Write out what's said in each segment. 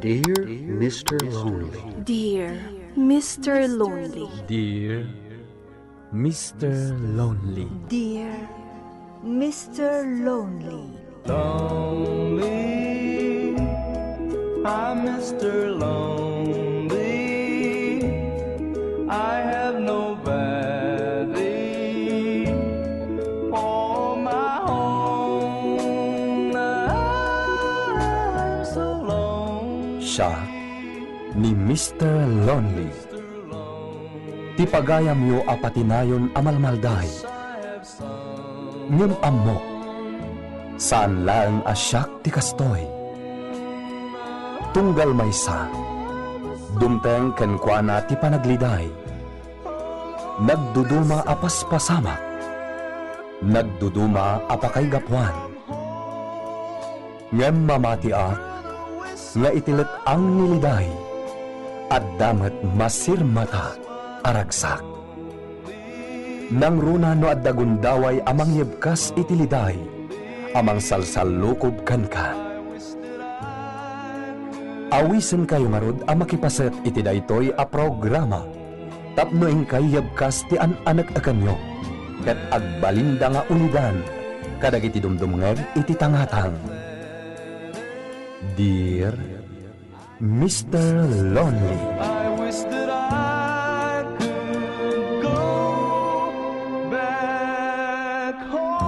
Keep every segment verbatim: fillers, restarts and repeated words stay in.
Dear Mister Lonely. Dear Mister Lonely. Dear Mister Lonely. Dear Mister Lonely. Lonely, I'm Mister Lonely. I have nobody for my own. I'm so lonely. Siak ni Mister Lonely. Ti pagayamyo a patinayon a malmalday. Ngem ammok, saan laeng a siak ti kastoy. Tunggal maysa, dumteng kenkuana ti panagliday. Nagduduma a paspasamak, nagduduma a pakaigapuan. Ngem mamatiak nga iti let-ang ni liday, adda met masirmata a ragsak. Nangruna no adda gundaway a mangyebkas iti liday a mangsalsallukob kenka. Awisenkayo ngarud a makipaset iti daytoy a programa tapno inkay yebkas ti an-anek-ekenyo ket agbalinda nga ulidan kadagiti dumdumngeg iti tangatang. Dear Mister Lonely. I wish that I could go back home.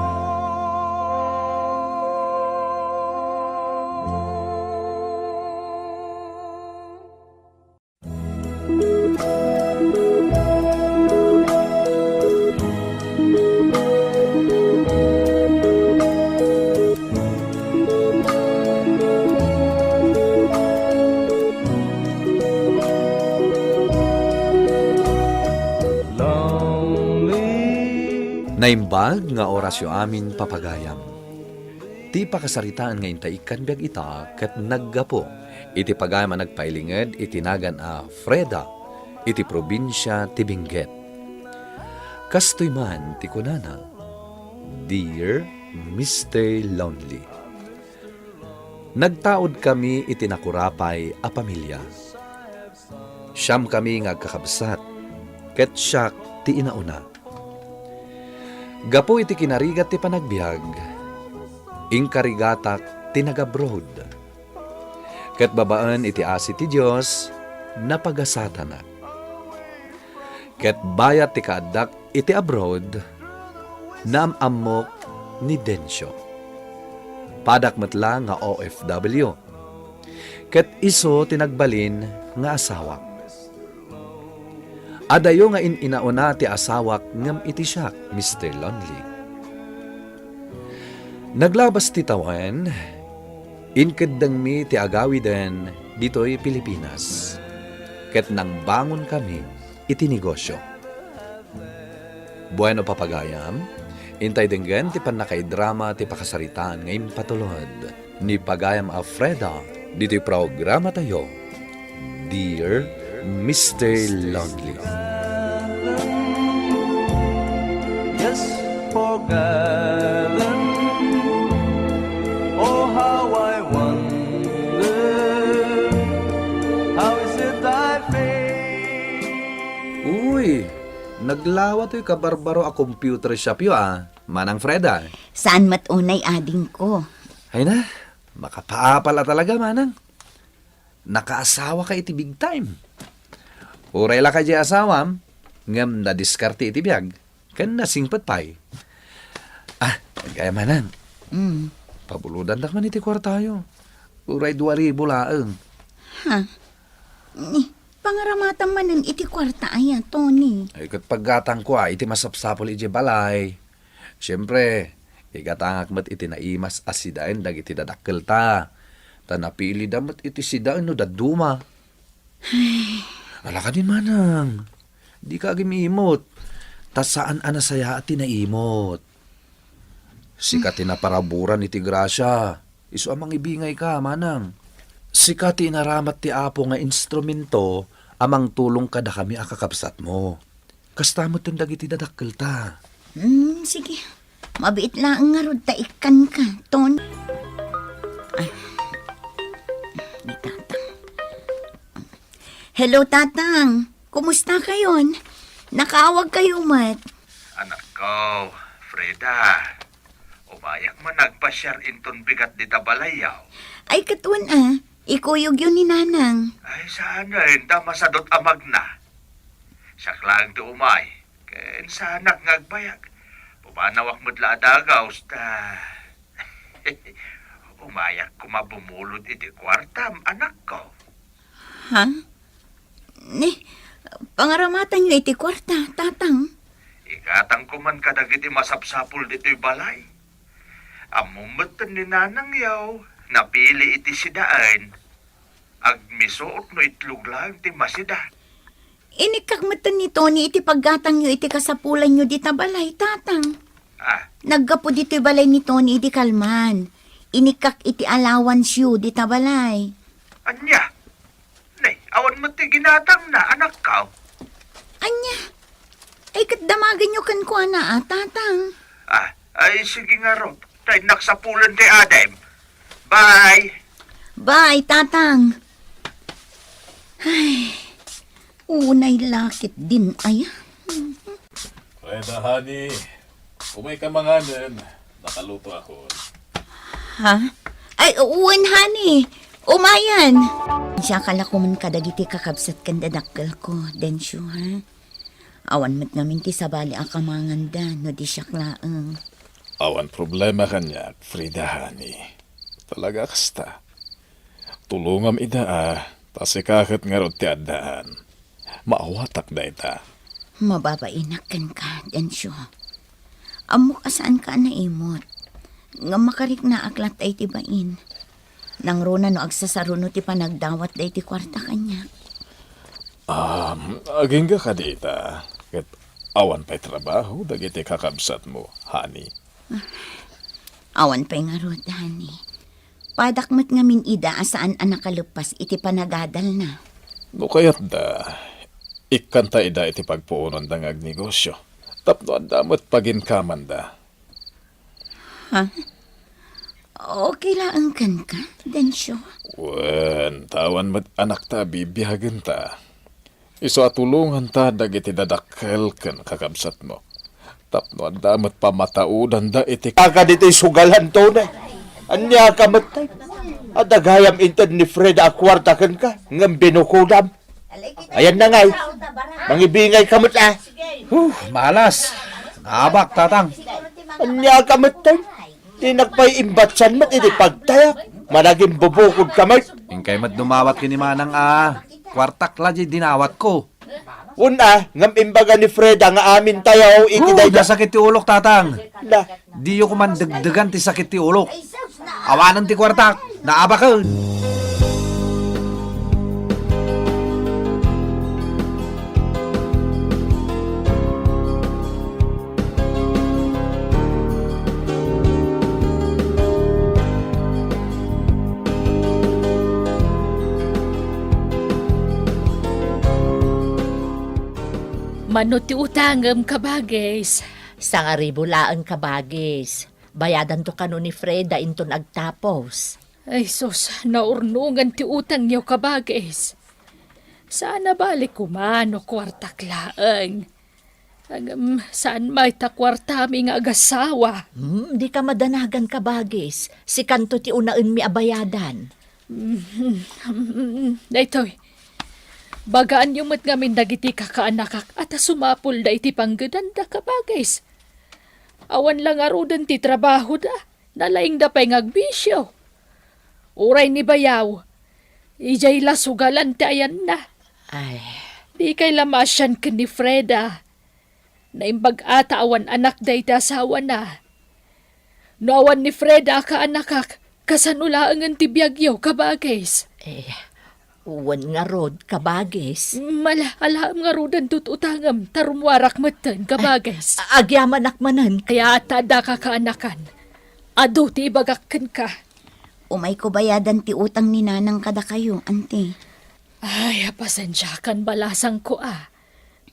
Naimbag nga orasyo amin, papagayam. Ti pakasaritaan nga inta ikkan biag ita ket naggapu iti pagayam a nagpailinged iti nagan a Freda iti probinsia ti Benguet. Kastoy man ti kunana, Dear Mister Lonely. Nagtaudkami iti nakurapay a pamilia. Siamkami nga agkakabsat, ket siak ti inauna. Gapu iti kinarigat ti panagbiag, inkarigatak ti nag-abroad. Ket babaen iti asi ti Dios, napagasatanak. Ket bayat ti kaaddak iti abroad, naam-ammok ni Dencio. Padak met la nga O F W. Ket isu ti nagbalin nga asawak. Adayo nga in-inauna ti asawak ngem iti siak, Mister Lonely. Naglabas ti tawen, inkeddengmi ti agawiden ditoy Pilipinas, ket nangbangonkami iti negosio. Bueno, papagayam, intay denggen ti pannakaidrama ti pakasaritaan nga impatulod ni pagayam a Freda ditoy programatayo, Dear Mister Lonely. Yes, forgotten. Oh, how I wonder, how is it I feel? Uy, naglawa toy kabarbaro a computer shop yo, a, Manang Freda. Saan met unay, adingko? Ay na, makapaapal a talaga, Manang. Nakaasawaka iti big time. Uray la kadi asawam, ngem nadiskarte iti biag, ken nasingpet pay. Ah, kaya, Manang. Mm. Pabulodandak man iti kuartayo. Uray dua ribu laeng. Ha? Ni, pangaramatam manen iti kuarta aya, Tony? Ay, ket paggatangko a iti masapsapul idiay balay. Siempre, igatangak met iti naimas a sidaen dagiti dadakkelta. Ta napilida met iti sidaen no dadduma. Ay. Ala kadin, Manang. Dika agim-imot. Ta saan a nasayaat ti naimot. Sika ti naparaburan iti grasia. Isu a mangibingayka, Manang. Sika ti inaramat ti Apo nga instrumento a mangtulong kadakami a kakabsatmo. Kasta metten dagiti dadakkelta. Hmm, sige. Mabiit laeng ngarud ta ikkanka, Ton. Ah, ni Tata. Hello, Tatang. Kumusta kayon? Nakaawag kayo met. Anakko, Freda, umayak man agpasiar inton bigat dita balayyo. Ay, ket wen a, ikuyogyo ni Nanang. Ay, saanen, ta masadot a magna. Siak laeng ti umay, ken saanak nga agbayag. Pumanawak met la a dagaw, ta umayak koma bumulod iti kuartam, anakko. Ha? Ni, pangaramatanyo iti kuarta, Tatang? Igatangko man kadagiti masapsapul ditoy balay. Ammom metten ni Nanangyo, napili iti sidaen. Agmisuot no itlog laeng ti masida. Inikkak metten ni Tony iti paggatangyo iti kasapulanyo dita balay, Tatang. Ah. Naggapu ditoy balay ni Tony idi kalman. Inikkak iti allowance-yo dita balay. Ania? Nay, awan met ti ginatangna, anakko. Ania? Ay, ket damagenyo kenkuana a, Tatang. Ah, ay, sige ngarud. Tay, nagsapulen ti adem. Bye. Bye, Tatang. Ay, unay lakit din, aya. Freda, honey, umay ka manganen. Nakaluto ako. Ha? Ay, wen, honey. Umayan. Siya kala ko man kadagiti kakabsat ken dadakkel ko, Densyo, ha? Awan met ngamin ti sabali a kamanganda no di siak laeng. Awan problema kaniak, Frida, honey. Talaga kasta. Tulongam ida a, ta sika ket ngarud ti addaan. Maawatak dayta. Mababainak kenka, Densyo. Ammok a saanka a naimot. Ngem makariknaak latta iti bain. Nangruna no agsasaruno ti panagdawat daydi kuarta kaniak. Um, agingga kadita, ket awan pay trabaho dagiti kakabsatmo, honey. Awan pay ngarud, honey. Padak met ngamin ida a saan a nakaleppas iti panagadalna. No kayatda, ikkanta ida iti pagpuononda nga agnegosyo, tapno adda met paginkamanda. Ha? Okay laeng kenka, Densyo? Wen, ta awan met anakta a bibiagenta. Isu a tulonganta dagiti dadakkel ken kakabsatmo. Tapno adda met pamataudanda iti kaka ditoy sugalan, Tony. Ania ka met, tay? Adda gayam inted ni Freda a kuarta kenka, ngem binukodam. Ayan na ngay. Mangibingay ka met, a. Huh, malas. Naabak, Tatang. Ania ka met, tay? Ti nagpay imbatsan met iti pagtayak. Managin bubukod ka met. Inkay met dumawat ken ni Manang a kuartak la di dinawatko. Wen a, ngem imbaga ni Freda nga amintayo iti Huh, dayta. Nasakit ti ulok, Tatang. Na. Diyo koman degdegan ti sakit ti ulok. Awanen ti kuartak. Naabaken. Mano ti utangem, kabagis? Sangaribu laeng, kabagis. Bayadanto kano ni Freda inton agtapos. Ay, sus, naurnongen ti utangyo, kabagis. Saan a bali koma no kuartak laeng. Ngem, saan met ta kuartami nga agasawa? Hmm, dika madanagan, kabagis. Sikanto ti unaenmi a bayadan. Mm, daytoy. Bagaanyo met ngamin dagiti kakaanakak a ta sumapulda iti panggedanda, kabagis. Awan la ngaruden ti trabahoda. Nalaingda pay nga agbisio. Uray ni bayaw, idiay la sugalan ti ayanna. Ay. Dikay la maasian ken ni Freda. Naimbag a ta awan anak dayta asawana. No awan ni Freda a kaanakak, kasano laengen ti biagyo, kabagis? Eh, wen ngarud, kabagis. Mala, alaem ngaruden ti ut-utangem, ta rummuarak metten, kabagis. A-, agyamanak manen. Kayat ta adda kakaanakan. Adu ti ibagak kenka. Umayko bayadan ti utang ni Nanang kadakayo, anti. Ay, pasensiakan balasangko a.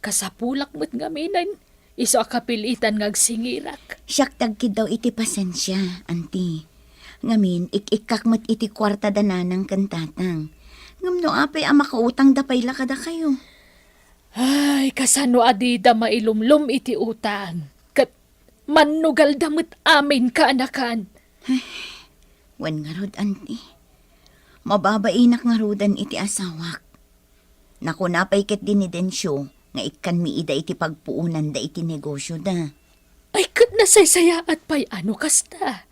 Kasapulak met ngaminen, isu a kapilitan nga agsingirak. Siak ti agkiddaw iti pasensia, anti. Ngamin, ik-ikkak met iti kuarta da Nanang ken Tatang. Ngem no apay a makautangda pay la kadakayo? Ay, kasano a dida mailumlom iti utang? Ket mannugalda met amin, kaanakan. Ay, wen ngarud, anti. Mababainak ngaruden iti asawak. Nakuna pay ketdi ni Dencio nga ikkanmi ida iti pagpuonanda iti negosioda. Ay, ket nasaysayaat pay a no kasta.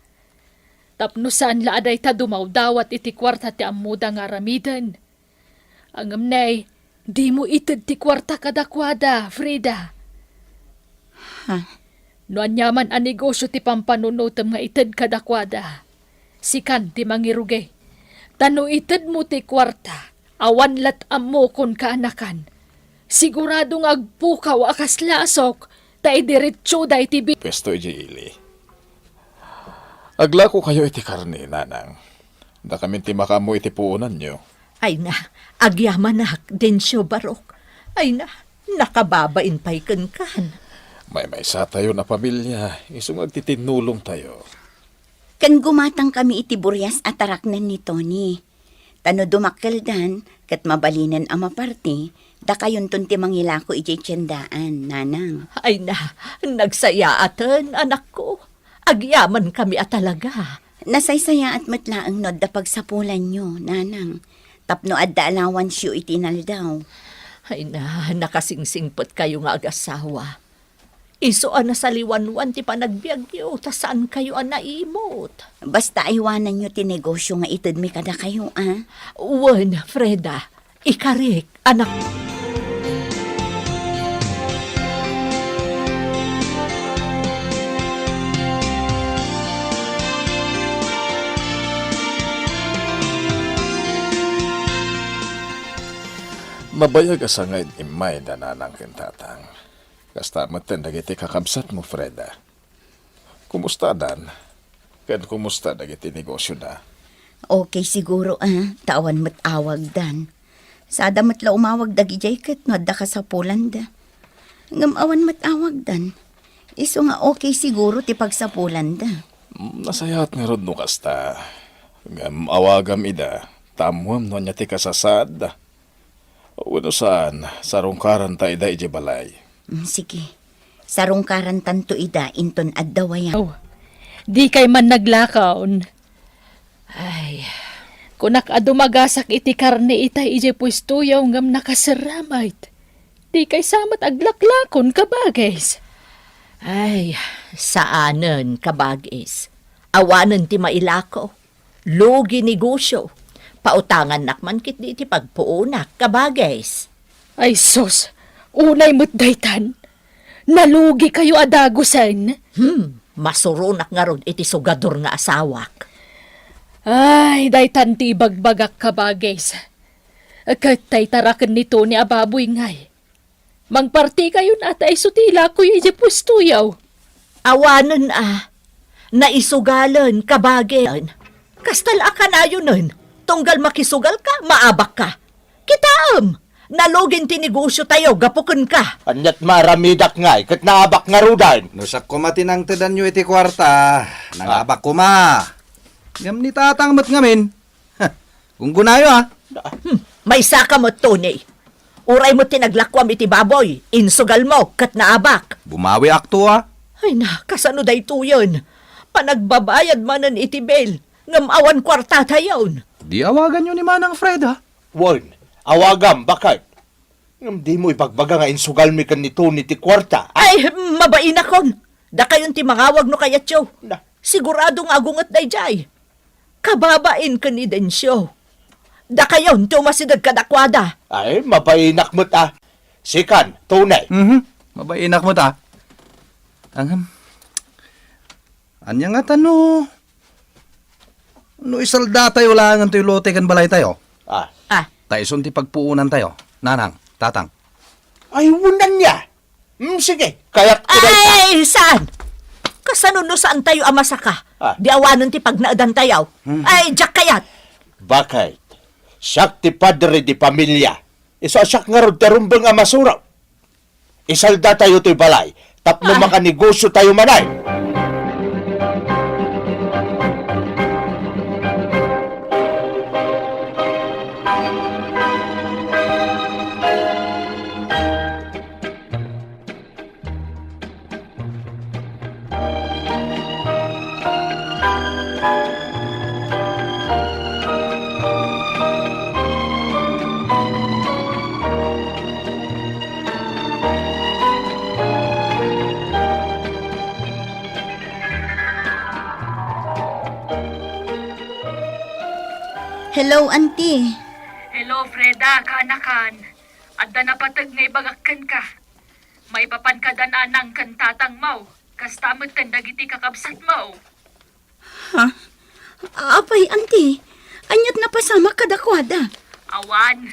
Tapno saan la a dayta dumawdawat iti kuarta ti ammoda nga aramiden. Ngem nay, dimo ited ti kuarta kadakuada, Frida. Ha? No aniaman a negosio ti pampanunotem nga ited kadakuada, sikan ti mangirugi. Ta no itedmo ti kuarta, awan lat ammokon, kaanakan. Sigurado nga agpukaw a kas lasok, ta idiretsoda iti bi- Pwesto idiay ili. Aglakokayo iti karne, nanang. Dakamin ti makaammo iti puonanyo. Ay na, agyamanak, Dencio Barok. Ay na, nakababain pay kenkan. Maymaysatayon a pamilia, isu nga agtitinnulongtayo. Ken gumatangkami iti burias a taraknen ni Tony. Ta no dumakkeldan, ket mabalinen a maparti, dakayonton ti mangilako idiay tiendaan, nanang. Ay na, nagsayaaten, anakko. Agyamankami a talaga. Nasaysayaat met laeng no adda pagsapulanyo, nanang, tapno adda allowanceo iti inaldaw. Ay na, nakasingsingpetkayo nga agasawa. Isu a nasaliwanwan ti panagbiagyo, ta saankayo a naimut. Basta aywananyo ti negosio nga itedmi kadakayo, a? Wen, Freda, ikarik, anak. Mabayag a sangayda immay da nanang ken tatang. Kasta metten dagiti kakabsatmo, Freda. Kumusta a Dan? Ken kumusta dagiti negosioda? Okay siguro, a, ta awan met awagdan. Sada met la umawag dagidiay ket no adda kasapulanda. Ngem awan met awagdan. Isu nga okay siguro ti pagsapulanda. Mm, nasayaat ngarud no kasta. Ngem awagam ida, ta ammoam no ania ti kasasaadda. Wenno saan, sarungkaranta ida idiay balay. Mm, sige. Sarungkarantanto ida inton adda wayan. Oh, dikay man naglakaon. Ay, kunak a dumagasak iti karne itay idiay puestoyo ngem nakaserra met. Dikay sa met aglaklakon, kabagis. Ay, saanen, kabagis. Awanen ti mailako. Lugi negosio. Pautangannak man ketdi iti pagpuonak, kabagis. Ay sus, unay met daytan. Nalugikayo a dagusen. Hmm, masuronak ngarud iti sugador nga asawak. Ay, daytan ti ibagbagak, kabagis. Ket tay taraken ni Tony a baboy ngay. Mangpartikayon a ta isu ti ilakoyo idiay puestoyo. Awanen a, naisugalen, kabagis. Kasta la a kanayonen, tunggal makisugalka, maabakka. Kitaem, nalugin ti negosiotayo gapu kenka. Aniat maaramidak ngay ket naabak ngaruden. No siak koma ti nangtedanyo iti kuarta, nangabak koma. Ngem ni tatang met ngamin, gunggonayo, a. Hmm, maysaka met, Tony. Uray met ti naglakuam iti baboy, insugalmo ket naabak. Bumawiakto, a. Ay na, kasano daytoyen? Panagbabayad manen iti bill, ngem awan kuartatayon. Di awaganyo ni Manang Fred, a. Wen, awagam, baket. Ngem dimo ibagbaga nga insugalmi ken ni Tony ti kuarta, a? Ay, mabainakon. Dakayon ti mangawag no kayatyo. Na. Sigurado nga agunget daydiay. Kababain ken ni Dencio. Dakayon ti umasideg kadakuada. Ay, mabainak met, a. Sikan, Tony. Mhm. Mabainak met, a. Angem. Ania ngata no, no isaldatayo laengen toy lote ken balaytayo? A. A. Ta isun ti pagpuonantayo, nanang, tatang. Ay, wen ania. Mm, sige, kayatko dayta. Ay, saan? Kasano no saantayo a masaka? A. Di awanen ti pagnaedantayo. Hmm. Ay, diak kayat. Baket, siak ti padre de pamilia. Isu a siak ngarud ti rumbeng a masuro. Isaldatayo toy balay tapno, a, makanegosiotayo manen. Hello, Auntie. Hello, Freda, kaanakan. Adda napateg nga ibagak kenka. Maipapan kada nanang ken tatangmo, kasta met ken dagiti kakabsatmo. Ha? Apay, Auntie? Aniat napasamak kadakuada? Awan.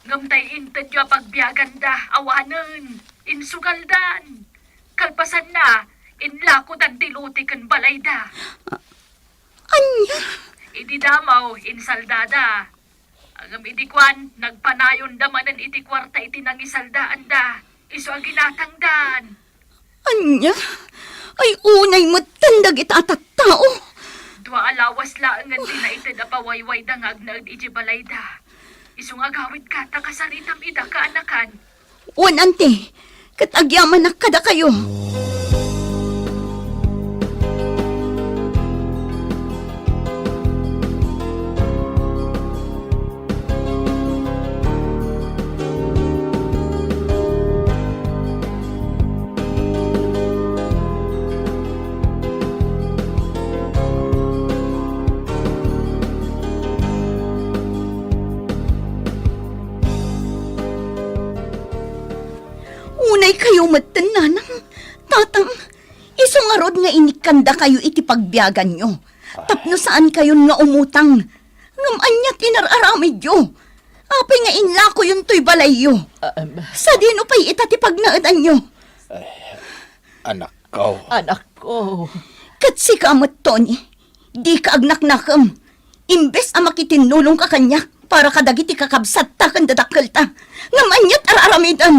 Ngem tay intedyo a pagbiaganda, awanen. Insugaldan. Kalpasanna, inlakodan ti lote ken balayda. A-, ania? Idi damo, insaldada. Ngem idi kuan, nagpanayonda manen iti kuarta iti nangisaldaanda. Isu a ginatangdan. Ania? Ay, unay metten dagita a tattao. Dua a lawas laengen ti naited a pawaywayda nga agnaed iti balayda. Isu nga agawidka ta kasaritam ida, kaanakan. Wen, Auntie, ket agyamanak kadakayo. Unay kayo metten, nanang, tatang, isu ngarud nga inikkandakayo iti pagbiaganyo, tapno saankayon nga umutang. Ngem ania ti inar-aramidyo? Apay nga inlakoyon toy balayyo? Sadino pay ita ti pagnaedanyo? Anakko. Anakko. Ket sika met, Tony, dika agnaknakem. Imbes a makitinnulongka kaniak para kadagiti kakabsatta ken dadakkelta, ngem aniat ar-aramidem?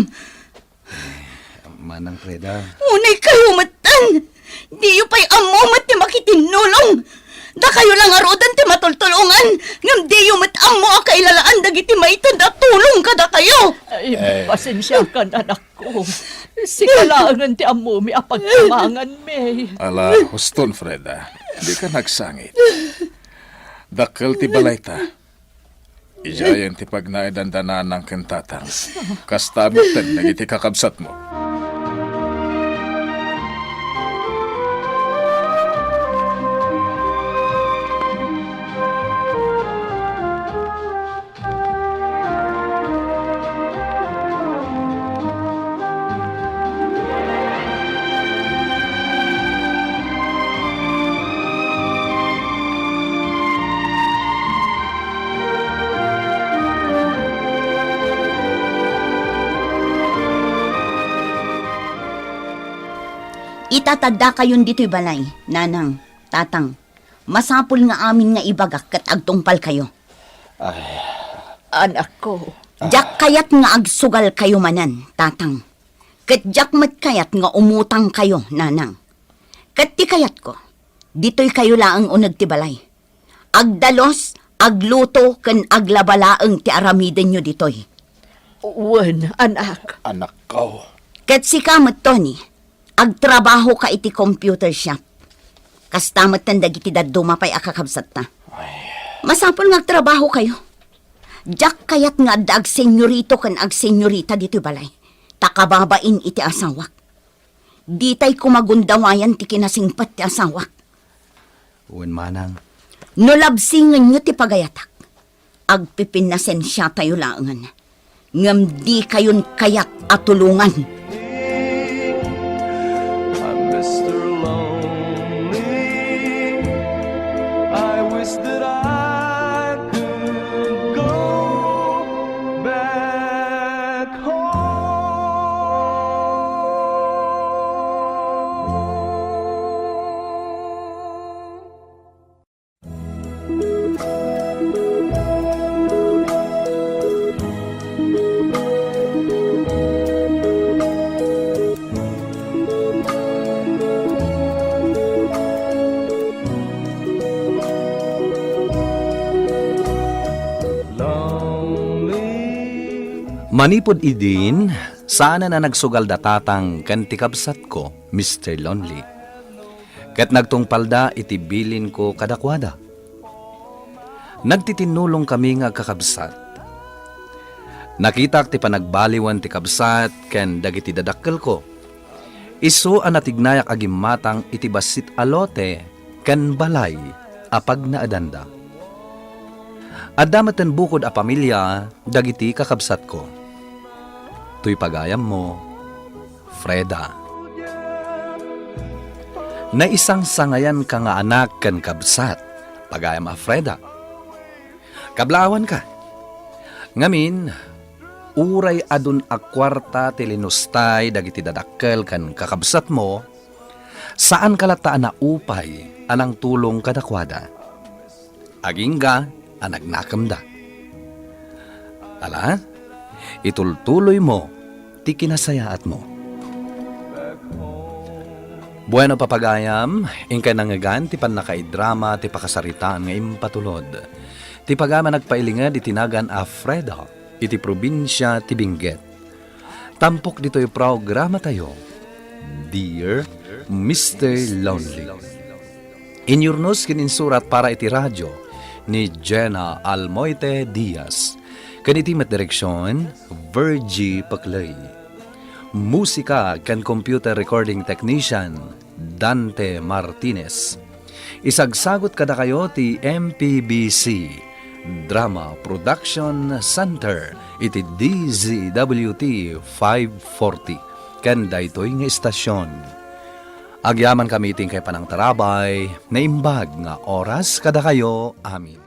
Manang Freda. Unay kayo metten! Diyo pay ammo met ti makitinnulong! Dakayo la ngaruden ti matultulongan, ngem diyo met ammo a kailalaan dagiti maited a tulong kadakayo! Ay, pasensiakan, anakko. Sika laengen ti ammomi a pagtamanganmi. Ala, huston, Freda. Dika nagsangit. Dakkel ti balayta. Idiayen ti pagnaedanda nanang ken tatang. Kasta metten dagiti kakabsatmo. Itataddakayon ditoy balay, nanang, tatang. Masapul nga amin nga ibagak ket agtungpalkayo. Ay. Anakko. Diak kayat nga agsugalkayo manen, tatang. Ket diak met kayat nga umutangkayo, nanang. Ket ti kayatko, ditoykayo laeng uneg ti balay. Agdalus, agluto, ken aglaba laeng ti aramidenyo ditoy. Wen, anak. Anakko. Ket sika met, Tony, agtrabahoka iti computer shop. Kasta metten dagiti dadduma pay a kakabsatta. Ay. Masapul nga agtrabahokayo. Diak kayat nga adda agsenyorito ken agsenyorita ditoy balay, ta kababain iti asawak. Ditay koma gundawayan ti kinasingpet ti asawak. Wen manang. No labsingenyo ti pagayatak, agpipinnasensiatayo laengen. Ngem dikayon kayat a tulongan. I'm Mister Lonely. I wish that I could go back home. Manipud idin, saanen a nagsugal da tatang ken ti kabsatko, Mister Lonely. Ket nagtungpalda iti bilinko kadakuada. Nagtitinnulongkami nga agkakabsat. Nakitak ti panagbaliwen ti kabsat ken dagiti dadakkelko. Isu a natignayak a gimmatang iti bassit a lote ken balay a pagnaedanda. Adda metten bukod a pamilia dagiti kakabsatko. Toy pagayammo, Freda. Naisangsangayanka nga anak ken kabsat, pagayam a Freda. Kablaawanka. Ngamin, uray adun a kuarta ti linustay dagiti dadakkel ken kakabsatmo, saanka latta a naupay a nangtulong kadakuada. Agingga a nagnakemda. Ala, itultuloymo ti kinasayaatmo. Bueno, papagayam, inkay nangngegan ti pannakaidrama ti pakasaritaan nga impatulod. Ti pagayam a nagpailinged iti nagan a Freda iti probinsia ti Benguet. Tampok ditoy programatayo, Dear Mister Lonely. Inyurnos ken insurat para iti radio ni Jenna Almoite Diaz. Ken iti met direksion, Virgie Paclay. Musika ken computer recording technician, Dante Martinez. Isagsagot kadakayo ti M P B C Drama Production Center iti D Z W T five forty ken daytoy nga istasion. Agyamankami iti inkay panangtarabay, naimbag nga oras kadakayo amin.